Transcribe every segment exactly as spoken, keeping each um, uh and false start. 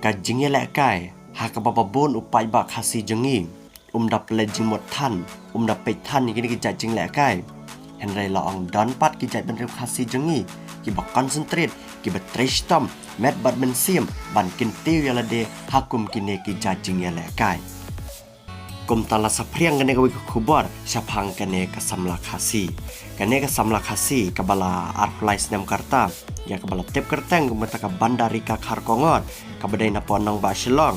Ka jingïalehkai ha kaba babun u paidbah Khasi jong ngi um da pynleit jingmut than, um da peit than ïa kine ki jait jinglehkai. Hynrei la ong don pat ki jait bynriew Khasi jong ngi kiba concentrate, kiba trei shitom met bad mynsiem ban kyntiew ïa lade ha kum kine ki jait jingïalehkai. Kumta la saphriang kane kawei ka khubor shaphang kane ka samla Khasi. Kane ka samla Khasi kaba la arphew lai snem ka rta, ïa kaba la tip kyrteng kum kata ka Bandarika Kharkongor, kaba dei napoh nongbah Shillong.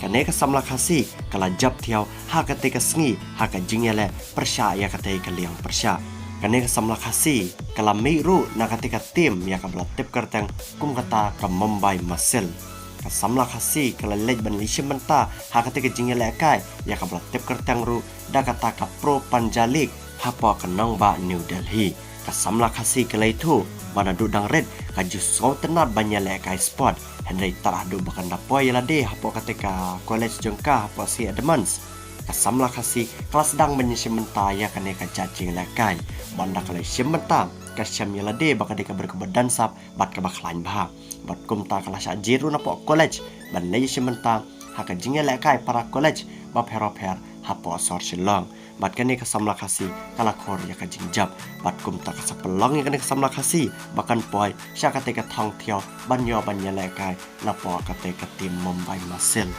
Kane ka samla Khasi ka la jop thiaw ha katei ka sngi ha ka jingïaleh pyrshah ïa katei ka liang pyrshah. Kane ka samla Khasi ka la mih ruh na katei ka team ïa kaba la tip kyrteng kum kata ka Mumbai Muscle. Ka samla Khasi ka la leit ban ïashim bynta ha katei ka jingïalehkai ïa kaba la tip kyrteng ruh da kata ka Pro Panja League hapoh ka nongbah New Delhi. Ka samla Khasi ka la ïathuh ba naduh dang rit ka ju sngewtynnat ban ïalehkai sport, hynrei tad haduh ba kan da poi ïa lade hapoh katei ka college jong ka hapoh Saint Edmunds, ka samla Khasi ka la sdang ban ïashim bynta ïa kane ka jait jingïalehkai. Bad ynda ka la ïashim bynta ka shem ïa lade ba ka dei ka briew kaba don sap bad kaba khlaiñ bha. Bad kumta ka la shah jied ruh napoh college ban leit ïashim bynta ha ka jingïalehkai para college bapher bapher hapoh sor Shillong. Bad kane ka samla Khasi ka la khur ïa ka jingjop. Bad kumta ka sa pynlong ïa kane ka samla Khasi ba kan poi sha katei ka thong thiaw ban ïoh ban ïalehkai napoh katei ka team Mumbai Muscle.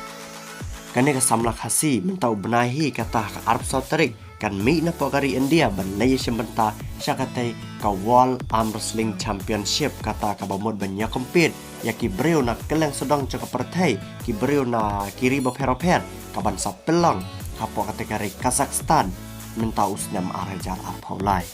Kane ka samla Khasi mynta u bnai hi, kata ha ka arphew saw tarik, kan mih napoh ka ri India ban leit ïashim bynta sha katei ka World Arm Wrestling Championship, kata kaba mut ban ïa compete ïa ki briew na kylleng sawdong jong ka pyrthei, ki briew na ki ri bapher bapher, kaban sa pynlong hapoh katei ka ri Kazakhstan mynta u snem ar hajar arphew lai.